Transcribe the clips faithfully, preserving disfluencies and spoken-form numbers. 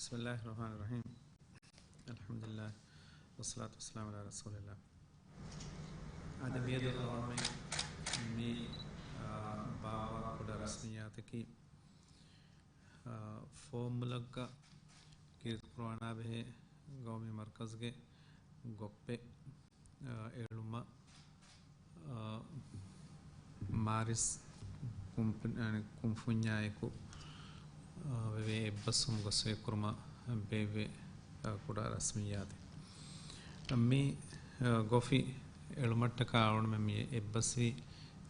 بسم الله الرحمن الرحيم. الحمد لله والصلاة والسلام على رسول الله. އަދި މިއަދު އަޅުގަނޑުމެން މި، އާ، ބާއްވާ ކުޑަ ރަސްމިއްޔާތަކީ، އާ، ފޯމުލައްގަ ކީރިތި ޤުރުއާނާ ބެހޭ ގައުމީ މަރުކަޒުގެ ގޮއްޕެއް، އާ، އެޅުމަށް، އާ، މާރިސް ކުންފު-، އާ، ކުންފުންޏާއެކު، އާ، ވެވޭ އެއްބަސްވުމުގަ ސޮއިކުރުމަށް ބޭއްވޭ، އާ، ކުޑަ ރަސްމިއްޔާތެއް. މި، އާ، ގޮފި އެޅުމަށްޓަކާ އަޅުގަނޑުމެން މި އެއްބަސްވީ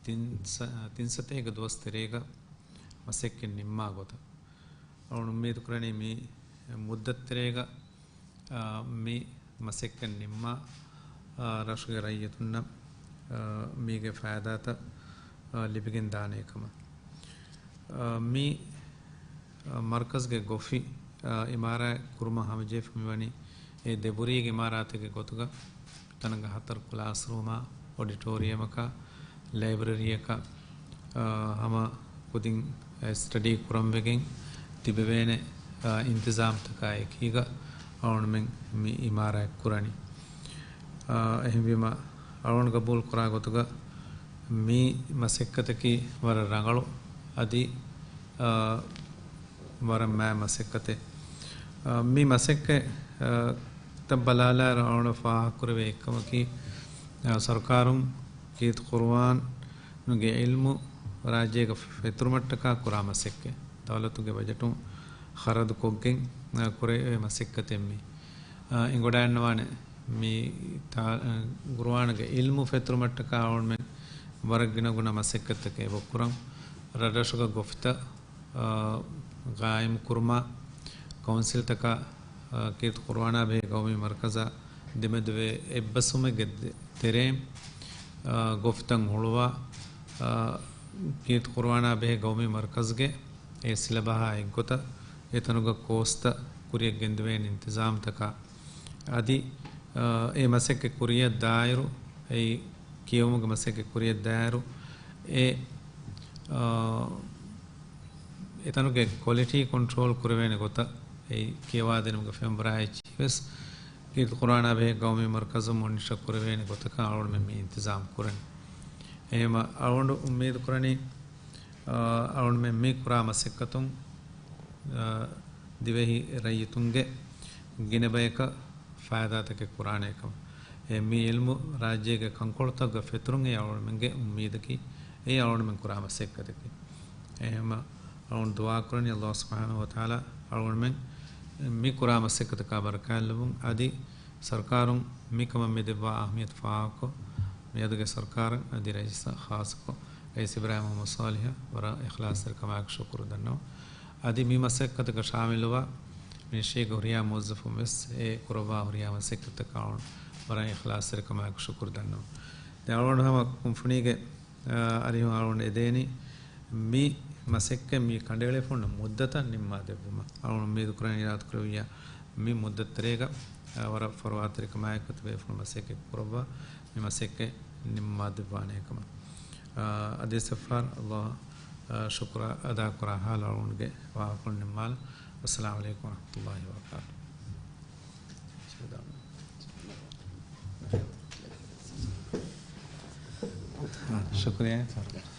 ތިން ސަ-، ތިން ސަތޭކަ ދުވަސް ތެރޭގަ މަސައްކަތް ނިންމާ ގޮތަށް. އަޅުގަނޑު އުއްމީދު ކުރަނީ މި މުއްދަތު ތެރޭގަ، އާ، މި މަސައްކަތް ނިންމާ، އާ، ރަށުގެ ރައްޔިތުންނަށް، އާ، މީގެ ފައިދާތައް، އާ، ލިބިގެން ދާނޭ ކަމަށް. އާ، މި، އާ، މަރުކަޒުގެ ގޮފި، އާ، އިމާރާތް ކުރުމަށް ހަމަޖެހިފަ މިވަނީ އެ ދެބުރީގެ އިމާރާތެއްގެ ގޮތުގަ ތަނަކަށް ހަތަރު ކްލާސްރޫމާ، އޮޑިޓޯރިއަމަކާ، ލައިބްރަރީއަކާ، އާ، ހަމަ ކުދިން ސްޓަޑީ ކުރަން ވެގެން ތިބެވޭނެ، އާ، އިންތިޒާމްތަކާ އެކީގަ އަޅުގަނޑުމެން މި އިމާރާތް ކުރަނީ. އާ، އެހެންވީމަ އަޅުގަނޑު ގަބޫލު ކުރާ ގޮތުގަ މި މަސައްކަތަކީ ވަރަށް ރަނގަޅު އަދި، އާ، ވަރަށް މާތް މަސައްކަތެއް. އާ، މި މަސައްކަތް، އާ، ތައް ބަލާލާއިރު އަޅުގަނޑަށް ފާހަގަކުރެވޭ އެއްކަމަކީ، އާ، ސަރުކާރުން ކީރިތި ޤުރުއާނުގެ ޢިލްމު ރާއްޖޭގަ ފެތުރުމަށްޓަކާ ކުރާ މަސައްކަތް. ދައުލަތުގެ ބަޖެޓުން ޚަރަދުކޮށްގެން، އާ، ކުރެވޭ މަސައްކަތެއް މީ. އާ، އެނގިވަޑައިގަންނަވާނެ މި ތާ-، އާ، ޤުރުއާނުގެ ޢިލްމު ފެތުރުމަށްޓަކާ އަޅުގަނޑުމެން ވަރަށް ގިނަގުނަ މަސައްކަތްތަކެއް އެބަ ކުރަން. ރަށްރަށުގަ ގޮފިތައް، އާ، ޤާއިމު ކުރުމާ، ކައުންސިލްތަކަށް، އާ، ކީރިތި ޤުރުއާނާ ބެހޭ ގައުމީ މަރުކަޒާ ދެމެދުވެ އެއްބަސްވުމެއްގެ ދެ-، ތެރޭން، އާ، ގޮފިތައް ހުޅުވާ، އާ، ކީރިތި ޤުރުއާނާ ބެހޭ ގައުމީ މަރުކަޒުގެ އެ ސިލަބަހާ އެއްގޮތަށް އެތަނުގަ ކޯސްތައް ކުރިއަށް ގެންދެވޭނެ އިންތިޒާމްތަކާ އަދި، އާ، އެ މަސައްކަތް ކުރިއަށް ދާއިރު، އެއީ ކިޔެވުމުގެ މަސައްކަތް ކުރިއަށް ދާއިރު، އެ، އާ، އެތަނުގެ ކޮލިޓީ ކޮންޓްރޯލް ކުރެވޭނެ ގޮތަށް، އެއީ ކިޔަވާދިނުމުގެ ފެންވަރާ އެއްޗިހި ވެސް، ކީރިތި ޤުރުއާނާ ބެހޭ ގައުމީ މަރުކަޒުން މޮނިޓަ ކުރެވޭނެ ގޮތަކަށް އަޅުގަނޑުމެން މި އިންތިޒާމް ކުރަނީ. އެހެންވީމަ އަޅުގަނޑު އުއްމީދު ކުރަނީ، އާ، އަޅުގަނޑުމެން މި ކުރާ މަސައްކަތުން، އާ، ދިވެހި ރައްޔިތުންގެ ގިނަ ބަޔަކަށް ފައިދާތަކެއް ކުރާނޭ ކަމަށް. އެ މި ޢިލްމު ރާއްޖޭގެ ކަންކޮޅުތަކުގަ ފެތުރުން އެއީ އަޅުގަނޑުމެންގެ އުއްމީދަކީ، އެއީ އަޅުގަނޑުމެން ކުރާ މަސައްކަތަކީ. އެހެންވީމަ އަޅުގަނޑު ދުޢާ ކުރަނީ ﷲ ސުބްޙާނަހޫ ވަތަޢާލާ އަޅުގަނޑުމެން މި ކުރާ މަސައްކަތަކާ ބަރަކާތްލެއްވުން އަދި ސަރުކާރުން މިކަމަށް މި ދެއްވާ އަހައްމިޔަތު ފާހަގަކޮށް، މިއަދުގެ ސަރުކާރަށް އަދި ރައީސަށް ޚާއްޞަކޮށް، ރައީސް އިބްރާހިމް މުޙައްމަދު ޞާލިޙަށް ވަރަށް އިޚްލާޞްތެރިކަމާއެކު ޝުކުރު ދަންނަވަން. އަދި މި މަސައްކަތުގަ ޝާމިލުވާ މިނިސްޓްރީގެ ހުރިހާ މުވައްޒަފުން ވެސް އެ ކުރައްވާ ހުރިހާ މަސައްކަތަކަށް އަޅުގަނޑު ވަރަށް އިޚްލާޞްތެރިކަމާއެކު ޝުކުރު ދަންނަވަން. ދެން އަޅުގަނޑު ހަމަ ކުންފުނީގެ އަރިހުން އަޅުގަނޑު އެދޭނީ މި މަސައްކަތް މި ކަނޑައެޅޭ ފަހުން މުއްދަތަށް ނިންމާ ދެއްވުމަށް. އަޅުގަނޑު އުއްމީދު ކުރަން އިރާދަކުރެއްވިއްޔާ މި މުއްދަތު ތެރޭގަ، އަ، ވަރަށް ފަރުވާތެރިކަމާއެކު ތިބޭފުޅުން މަސައްކަތް ކުރައްވާ މި މަސައްކަތް ނިންމާ ދެއްވާނޭ ކަމަށް. އަ، އަދި އެއް ސަފަރު ﷲ، އަ، ޝުކުރު އަދާ ކުރާ ހާލު އަޅުގަނޑުގެ ވާހަކަފުޅު ނިންމާލަން. އައްސަލާމު ޢަލައިކުމް ވަރަޙްމަތުﷲ ވަބަރަކާތުހު. ޝުކުރިއްޔާ.